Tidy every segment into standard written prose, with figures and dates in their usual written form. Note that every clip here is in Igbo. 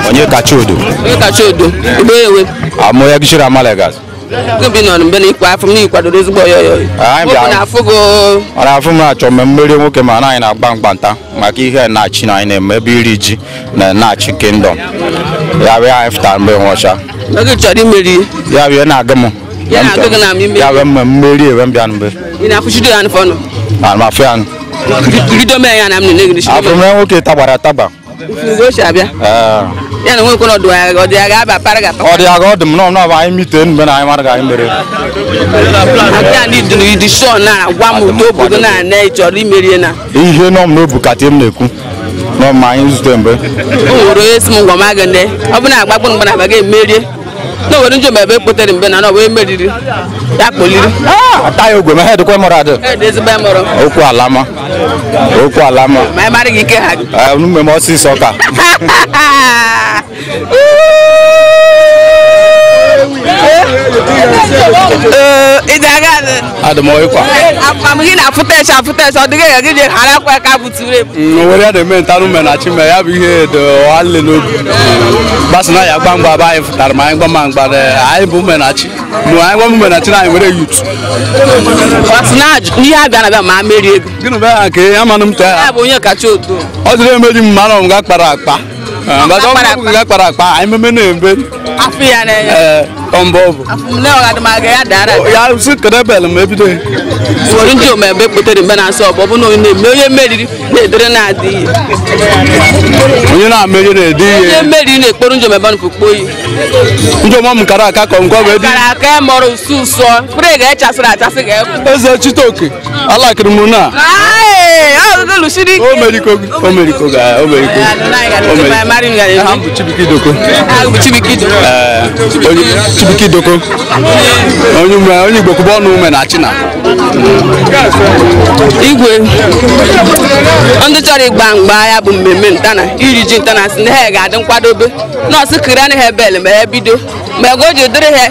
Onye kacha odo? Onye kacha odo? Igbo ewe. Amụ ya gishiri amalegas. Gịnị nọ mgbe na ikwu afọ m na ikwadoro ezigbo oyoyo. Anyị na-afụ go. Ọ na-afụ m achọ mme mmeri nwoke ma anyị na-agba mgbanta maka ihe na-achị na anyị na-eme ebe iri ji na na-achị kingdom. Ya bụ anyị fụtara mgbe nwọcha. Oge chọrọ imeri. Ya bụ na-agụ m. Ya na-agụ gị na ime. Ya bụ mme mmeri ewe m bịa mgbe. Ị na-afụchido ya n'fọnụ. Ana m afụ ya. Rido mee ya na m na-egiri. Afụ m nwoke tagbara atagba. Ugo si abịa. Ya na nwekwe ọdụ ya ọ dị ya ga-aba para ga. Ọ dị ya ga ọ dị m nọ nọ anyị mite mgbe na anyị mara ga anyị mere. Abịa ndị dunu ịdị sure na agwa m udo obodo na na ị chọrọ imerie na. Ihe nọ m n'obu ka m na-ekwu. Nọ ma anyị zute mgbe. O nwere onye si m ngwa m aga nne. Ọ bụ na agbagbo mgbe na abaga emerie. Na nwere njọ ebe kpotere mgbe na na ọ bụ emeriri. Ya kpoliri. Ata ya ogwe ma ha edekwa mọrọ adị. Ede ezigbo mọrọ. Okwu alama. Okwu alama. Ma mara gị ike ha. Ee, m ọsịsọ ka. Gị na-afụta afụta ọ dịghị ya gị je ghara akwa ka buturu ebu. Nwere ya na-eme ntarụ mme na chime ya bụ ihe dị ọhalile n'obi. Gbasị na ya gba mgba bụ anyị fụtara ma anyị gba ma mgba anyị bụ mme na chi. Mụ anyị gba mme na chi na anyị nwere yut. Gbasị na ihe abịa na-abịa ma merie ego. Gịnị bụ ya nke amanụ m taa? Ya bụ onye kacha otu. Ọ dịrị emeri m mana ọ ga kpara akpa. Ga kpara akpa anyị meme na-eme. Afọ ya na-enye. Ọmbọ bụ. Afọ m na ọ ga-adị ya dara. Ya sị kedebel m ebido. Nwere ndị omebe kpotere mgbe na-asọ ọ bụ na onye na-eme onye meriri na-edere na-adị ihe. Onye na-emeri na-ede ihe. Onye meriri na-ekporo ndị omebe nfukpo yi. Ndị ọmọ m kara aka ka ngwa wee dị. Kara aka mọrọ usu ụsọ. Fere ga-echasịrị achasị ga-ekwu. Eze Chitoke, alakịrị m na. O meriko, o meriko ga, o meriko. Aha m bụ Chibuike Idoko. Onye Chibuike Idoko. Onye ume, onye Igbo kwụba ọnụ ume na China. Igwe ndị chọrọ ịgba mgba ya bụ mmemme ntana iri ji ntana sị na ha ga-adị nkwadobe nọọsụ kiri anaghị ebel ma ha bido ma ego o ji dịrị ha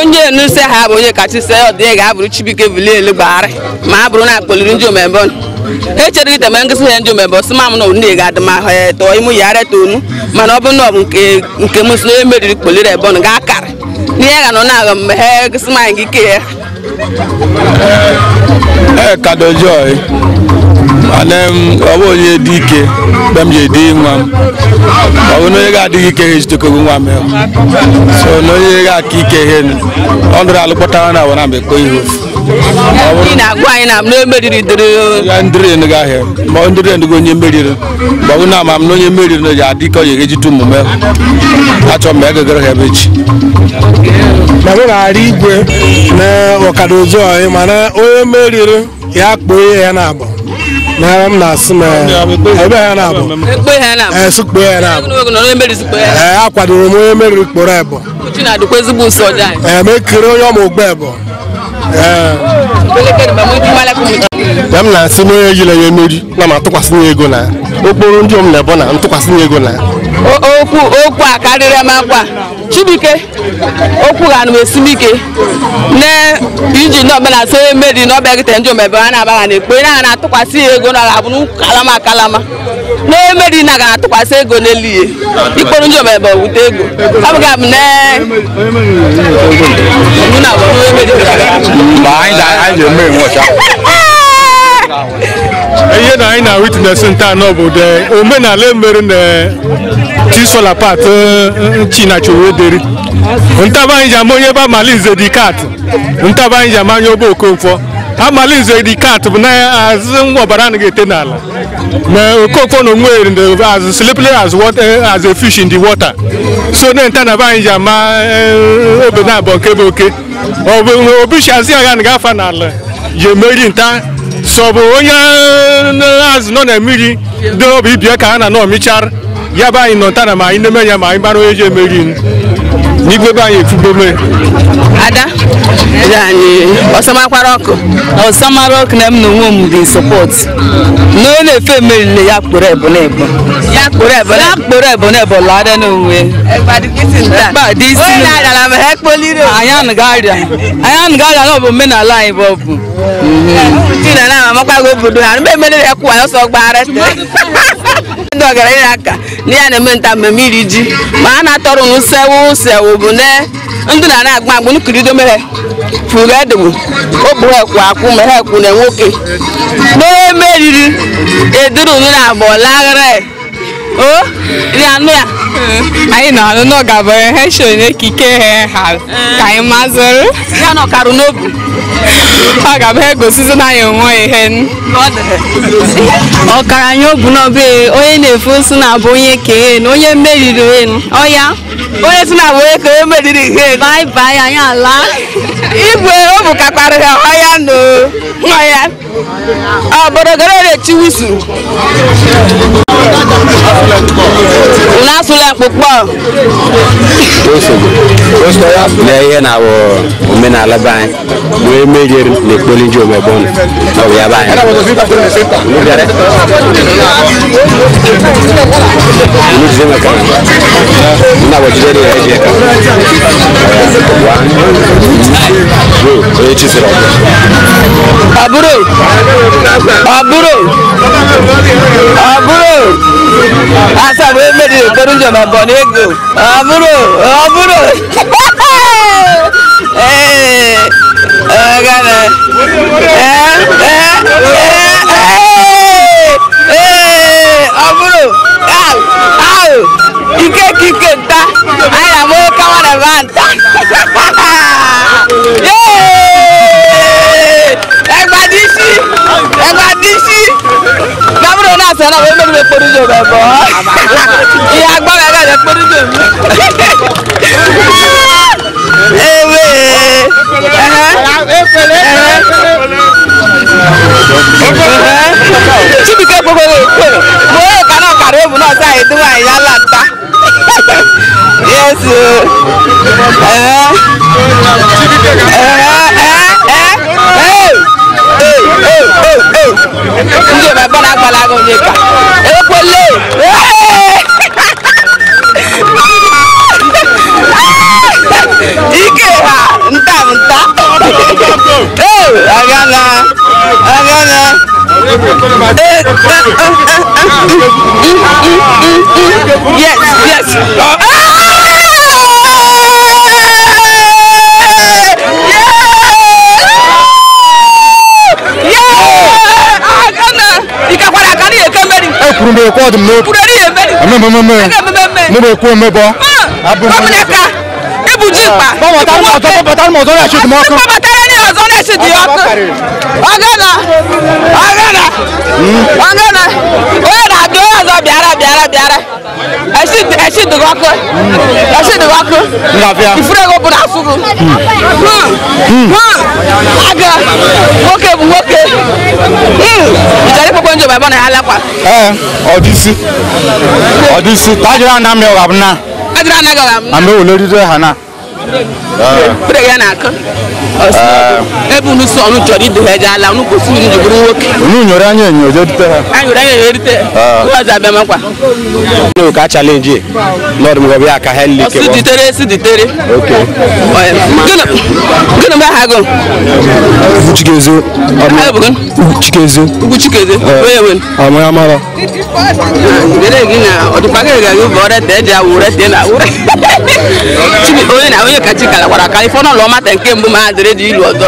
onye nuse ha bụ onye kacha ọ dị ga-abụrụ Chibuike Vilielu gbagharị ma a bụrụ na akpọliri ndị omebe ha echere ite ma nkịsị ha ndị omebe ọsị ma m na nne ga-adị ma ha tọọ ime ya arịta onu mana ọ bụ na ọ bụ nke m si na onye meriri kpoliri ebe ọ ga-akarị n'ihe ga nọ na-aghọ mgbe ha gịsị ma anyị gị ke ya. Ee, kado joy. Mana ọ bụ onye dị ike mgbe m ji edi nwa m. Ọ bụ na onye ga-adịghị ike ha ejitekọgo nwa m. So na onye ga-aka ike ihe ọ nụrụ alụkpọtara na awara mgbe kpo ihe. Ị na-agwa anyị na m meriri dịrị ya ndịrị enugị ahịa ma ọ ndịrị enugị onye meriri ma ọ bụ na ama m na onye meriri na ya adị ka ọ ga-ejite omume achọ m egegere ha ebe echi. Ma m na-arị igwe na ọkada ojoy mana onye meriri ya kpoo ihe ya na-abụ. Na m na-asị m ebe ya na-abụ. Ekpe ya na-abụ. Ee, akwadoro m onye meriri kpọrọ ebụ. Ee, m ekiri onye ọma ogbe ebụ. Ya m na-asị na onye ejila ya emeri na m atụkwasị ya ego na okporo ndị m na-ebo na ntụkwasị ya ego na okwu a karịrị m akwa Chibuike okwu ga anụ esi m ike na iji na ọbịa na-asị onye meriri na ọbịa gịta ndị omebe ha na-abaga na ekpe na na-atụkwasị ya ego na ọ ga-abụ kalama kalama na onye meriri na ga na-atụkwasị ego n'elu ihe ikporo ndị omebe wute ego ọ bụghị abụ na mgbe anyị ga-eme nwe ọcha. Ihe na anyị na witness nta anọ bụ de omenala emere na Tisola Pat Chinachowederi. Ntaba anyị ji ama onye ebe Amalinze dị kat. Ntaba anyị ji ama onye obe Okonkwo. Amalinze dị kat bụ na azụ nwa ọbara anaghị ete n'ala. Ma Okonkwo na onwe as slippery as water, as a fish in the water. So na nta na be anyị ji ama obe na abọ nke bụ oke. Ọ bụ obi si azị agha na gafa n'ala. Ji emeri nta. So bụ onye azụ nọ na mmiri dị obi bịa ka ha na nọ mịchara. Ya bụ anyị nọ nta na ma anyị na-eme ya ma anyị gbara onye ji emeri n'igwe be anyị efugbome. Ada, yani ọsamakwara ọkụ. Ọsamara ọkụ na m na onwe m dị support. Na ọ na-efe emerile ya kpụrụ ebu na ebu. Ya kpụrụ ebu Ya kpụrụ ebu na ebu lara n'onwe. Ẹgbàdí sí. Onye na-arịa ma ha ekpolire. Anyị anaghị arịa. Anyị anaghị arịa na ọ bụ omenala anyị bụ ọ bụ. Tina na amakwa go obodo ha. Mgbe emere ya kwụwa ọsọ gbara te. Ndị ọgaranya aka na ya na-eme nta mmemme iri ji ma a na-atọrọ unu sewu sewu bụ ne ndị na na-agba agbụ nkirido mere furu edogbu ogbu ha ekwu akwụ ma ha ekwu na nwoke n'emeriri eduru unu na abụọ laghara o ri anụ ya. Anyị na-anụ na ọ ga-abụ ihe shon ekike ha ka anyị mazụrụ. Ya na ọkarụ n'obu. Ọ ga-abụ ihe gosizi na anyị onwe ihe. Ọkara anyị obu n'ọbụ onye na-efe osu na-abụ onye kee na onye meriri enu. Ọya onye si na-abụ onye kee meriri ihe. Bye bye anyị ala. Igwe obu kakwara ha ọya no ọya. Ọ bụrụ gara na-echi wusu. Unu asụla mkpụkpọ. Na ihe na awụ omenala be anyị wee merie na ekpoli ndị omebe ụnụ ọ bụ ya be anyị. Unu jide maka unu agbajidere ya eji eka. 1 2 go onye chisiri ọgụ. Aburo aburo aburo asa bụ emeriri ekpere njem abụọ na ego. Aburo aburo ee gana ee ee ee aburo au au ike kike nta anyị amụ kawa na ba nta. Ẹgbàdísí ẹgbàdísí gbàbúrò náà sọ náà wọ́n mẹ́rin kpọ́dújọ bẹ̀ bọ́ ìyá agbára ẹ̀rọ ẹ̀ kpọ́dújọ mi. Ewe Chibike gbogbo ekwe mo yẹ ká náà kàrí òmù náà sáyé tí wọ́n àyà là ń ta. Yes ndị omebe na-agbalaga onye ka ekwele ike ha nta nta agana agana yes yes. Ekwuru m ekwe ọdụm n'obi. Mụ bụ ekwu omebọ. Ibu ji mkpa. Kpọbatara m ọzọ na-echi dị m ọkụ. Kpọbatara ndị ọzọ na-echi dị ọkụ. Ọgana ọgana ọgana onye na-abịa onye ọzọ bịara bịara bịara. Echi dị ọkụ. Echi dị ọkụ. Ifuru ego bụ na asụgụ. Aga nwoke bụ nwoke. Ị chọrọ ịkpọkọ njem ebe ọ na ya lakwa? Ee, ọdịsị. Ọdịsị. Tajiri ana m ya na. Ajiri ana gị ọgabụ na. Ame wole rire ha na. Pere ya na-akụ. Ebe unu sọ unu chọrọ idu ha eje ala unu kwesịrị unu bụrụ nwoke. Unu nyoro anya enyo je rute ha. Anyị nyoro anya enyo erute. Unu ọzọ abịa makwa. No ka challenge. Lord m gọbịa ka ha like. Ọsị ditere esi ditere. Okay. Gịnị mgbe ha go? Ugwu Chikezie. Ugwu Chikezie. Ugwu Chikezie. Onye nwe? Ọ mara mara. Gịnị gị na ọdụkwa gị ga-agụ bụ ọrịa eji awụ rete na awụ. Chibi onye na onye kachi kalakwara aka ife ọnụ ọmata nke mbụ ma ha dịrị dị ilu ọzọ.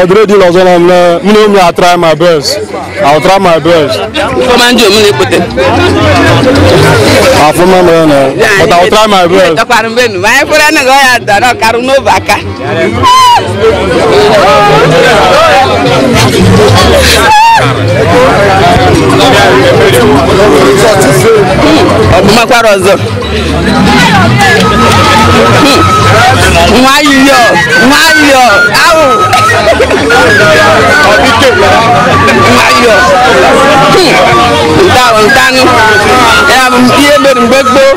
Ọ dịrị dị ilu ọzọ na m na try my best. I will try my best. Ifeọma ndị omu na-ekpote. Afụma mere na, but I will try my best. Tọkwara mbenu, ma anyị fụrụ anaghị ọ ya dara ọkarụ n'obe aka. Ọbụmakwara ọzọ. Nwayọọ, nwayọọ, awụ. Nwayọọ. Nta ntanụ. Ya bụ ihe mere mgbe gboo.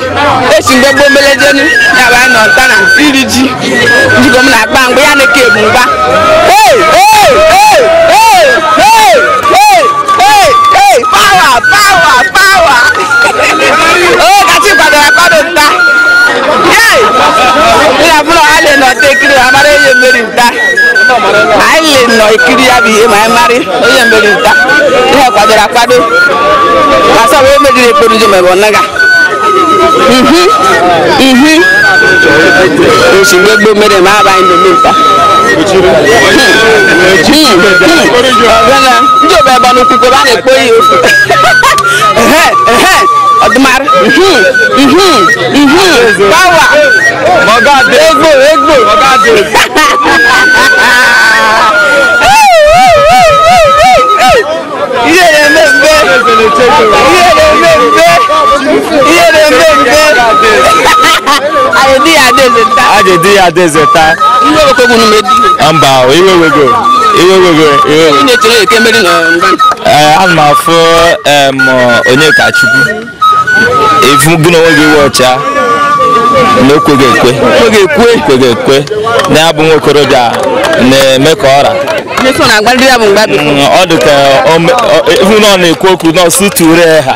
Esi mgbe gboo melejenu. Ya bụ anyị nọ nta na iri ji. Njikọ m na-akpa mgbe ya na-eke ebu mgba. Hey, hey, hey, hey, hey, hey, hey, hey, power, power, power. Oh, kachi kwadoro akwado nta. Yay! Ya bụ na anyị nọ nta ekiri amara onye mmeri nta. Anyị nọ ekiri ya bụ ihe ma anyị mara onye mmeri nta. Ihe kwadoro akwado. Ma sọ wee meriri ekporo njem ebe ọ naga. Oṣù gbogbo mere ma aba anyị na-eme nta. Ndị obe ebe n'okwukwe ebe a na-ekpo ya ofu. Ọdụmarị. Power. Egbo, egbo. Ihe na-eme mbe. Ihe na-eme mbe. Ihe na-eme mbe. Anyị di ya adeze taa. Anyị di ya adeze taa. Iwe wekwa unu medi. Mba, iwe wego. Iwe wego. Ị na-echere eke mmeri na mgba. Ana m afụ Onyekachukwu. Ifu gị na onwe gị iwe ọcha. Na okweghị ekwe. Okweghị ekwe. Na ya bụ nwokorobịa na-eme ka ọra. Ọ dị ka ifu na ọ na-ekwu okwu na ọsụ ture ha.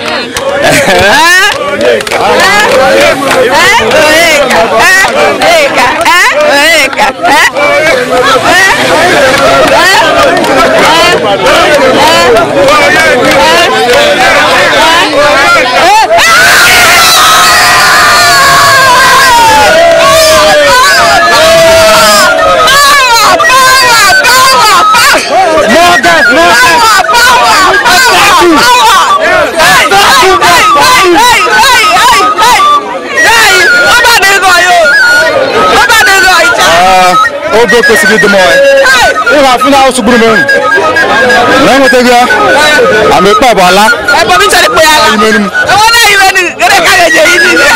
Oge kwesịrị ịdị m ọyị. Ịhụ afụ na asụ gburu m enyi. Na enwetaghị ya, ama ekpe bụ ala. Ebe obi chọrọ ikpe ya ala. Imenu m. Enwe na imenu, gịnị ka a ga-eji eyi niile?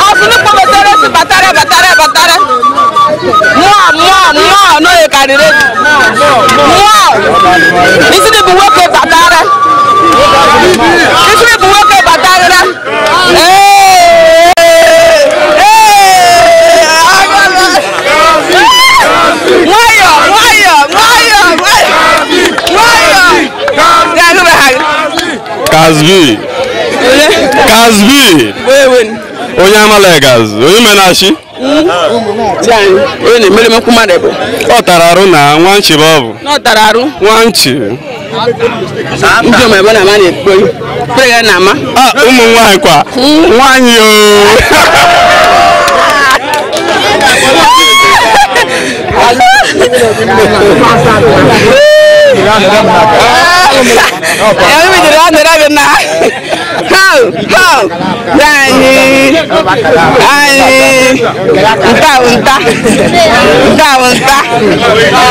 Ọsùn nípa bàtàrẹ sí bàtàrẹ bàtàrẹ bàtàrẹ. Mụọ mụọ mụọ n'oye karịrị. Mụọ. Isi dị bụ nwoke bàtàrẹ. Isi dị bụ nwoke bàtàrẹ. Nwayọ nwayọ nwayọ nwayọ. Kazbi. Kazbi. Onye Amalegas, onye menachi. Onye na-emere mekwu mmadụ bụ. Ọ tara arụ na nwa nchi bụ ọ bụ. Na ọ tara arụ. Nwa nchi. Ndị ọmụ ebe na-ama na-ekpo kpere ya na-ama. Ah, ụmụ nwaanyị kwa. Nwaanyị ooo.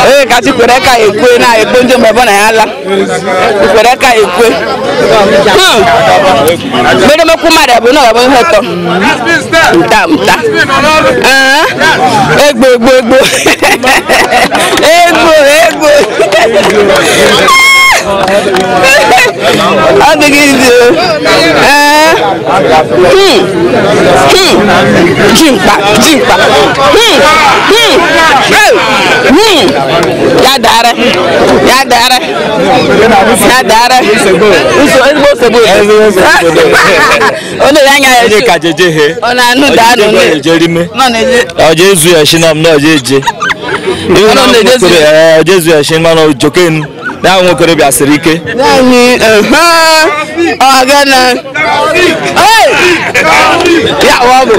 Ee, kachi kwere ka ekwe na ekwe ndị mgbe na ya ala. Kwere ka ekwe. Mere mekwu mmadụ bụ na ọ bụ ihe ụtọ. Nta nta. Egbo egbo egbo. Egbo egbo. Ọ dịghị izu. Jimkpa jimkpa. Ya dara ya dara ya dara. Nso ezigbo nsogbu. Ọ na-enye anya ya Onye ka jeje he. Ọ na-anụ daa nụ. Nọ na-eje. Ọ je ezu ya shi na m na ọ je eje. Ọ na-eje ezu ya shi mana ojokenu. Ya nwa okorobịa siri ike. Ya ọ bụ.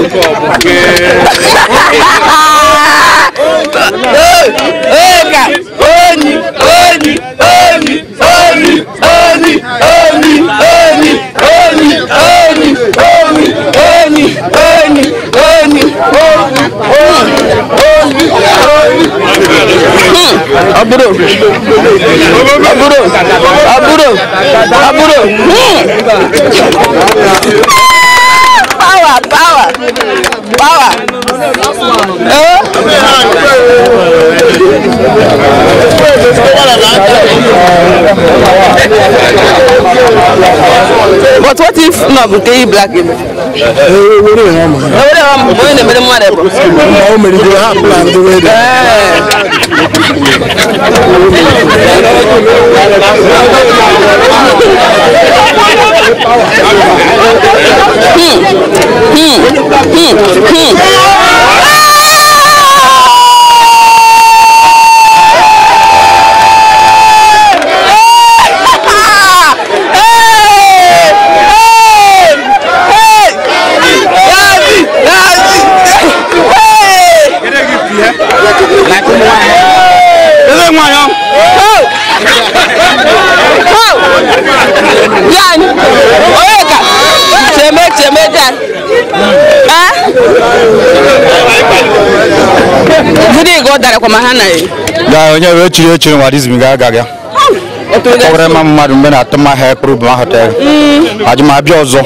Oni oni oni oni oni oni oni oni oni oni oni oni oni oni oni. Aburo aburo aburo aburo. Power power power. But what if no nke black ime? Ga onye wee chiri echiri nwa dizim ga aga ga. Ọ were ma mmadụ mgbe na-atụ ma ha ekpuru bụ ma hotel. Ajụm abịa ọzọ.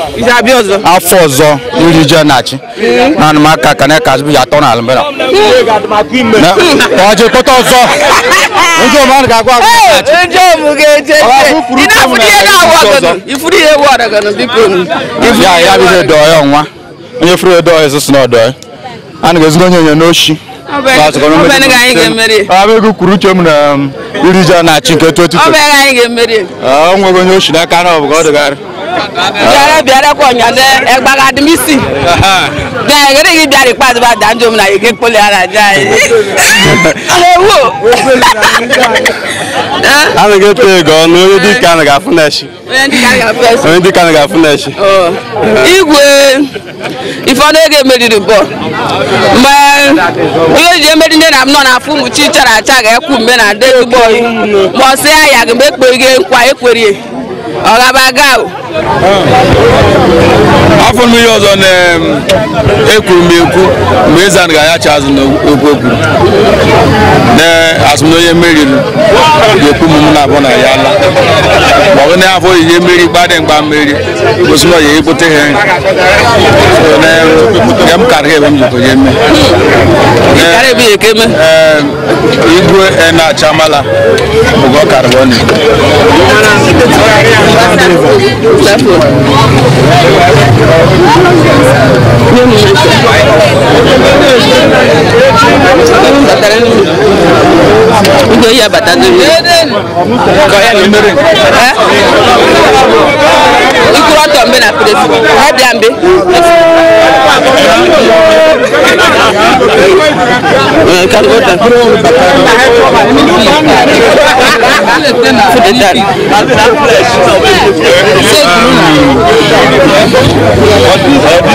Afọ ọzọ iri ji na-achị. Naanị m aka ka na ka azụ ya atọ n'ala mgbe na. Ọ je kpọta ọzọ. Ndị ọma ga-agwa agwa. Ndị ọmụ ga-eje. Ị na-afụrụ ihe na-awụ ọgọnụ. Ifuru ihe wụ ọgọnụ biko. Ya ya bụ ihe dọọ ya nwa. Onye furu dọọ ya sị na ọ dọọ ya. A na-ezigbo onye onye n'oshi. Ọ kwuru uche m na iri ji na-achị nke 2020. Ọ nweghị onye oshi n'aka na ọ bụ ka ọ dịgarị. Bịara kwa ọnya na egbaga dị m isi. Bịa gị bịara ikpeazụ ba da njọ m na ike kpoli ara aja anyị. A na-eto ego ọnụ onye dike a ga-afụ n'echi. Onye dike a ga-afụ n'echi. Igwe ife ọnụ ego emeriri bụ mgbe onye ji emeri nne na m nọ na-afụ ụmụ chi chara acha ga-ekwu mgbe na ndị ezigbo oyi ma ọ sị ya ya gị mgbe ekpere gị nkwa ekwerie ọ gaba aga o. Afọ m ihe ọzọ na ekwuru m ekwu mgbe eze a ga-ayacha azụ n'okwu ekwu na asụ na onye meriri ga-ekwu m na abụ na ya ala ma ọ bụ na afọ ihe mmeri gbadị mgba mmeri gosi na ya ekpote ha nri m karịa ebe m jikọ ya eme igwe na-acha amala bụ ka ọ karịrị ọ na-ekwu.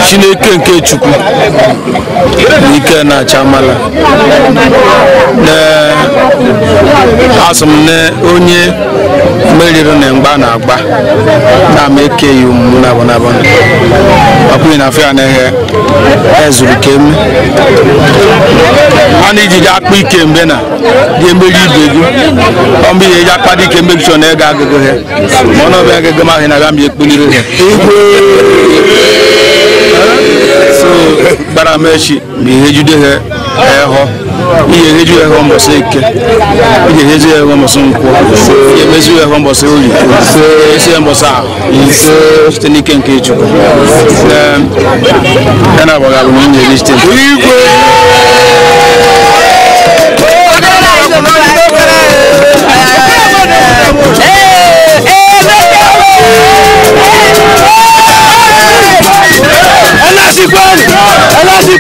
Chineke nke Chukwu n'ike na-acha amala na asị m na onye meriri na mgba na-agba na ama eke ya ụmụ na abụ ọkpụghị na afọ ya na ihe ezuru ka eme a na-ejiji akpa ike mgbe na ga-emeri ibe gị ọ mgbe ihe eji akpa dị ike mmebi chọrọ na ego agụgụ ha ma ọ na-ọbịa agụgụ m ahụ na aga m ekpuliri ha so gbara m echi ma ihe jude ha ehọ ihe eheju ehọ mbọsị eke ihe eheju ehọ mbọsị nkwọ ihe emezu ehọ mbọsị oyi esi mbọsị ahụ site n'ike nke Chukwu ya na agbaga bụ nwunye gị site igwe. Ela se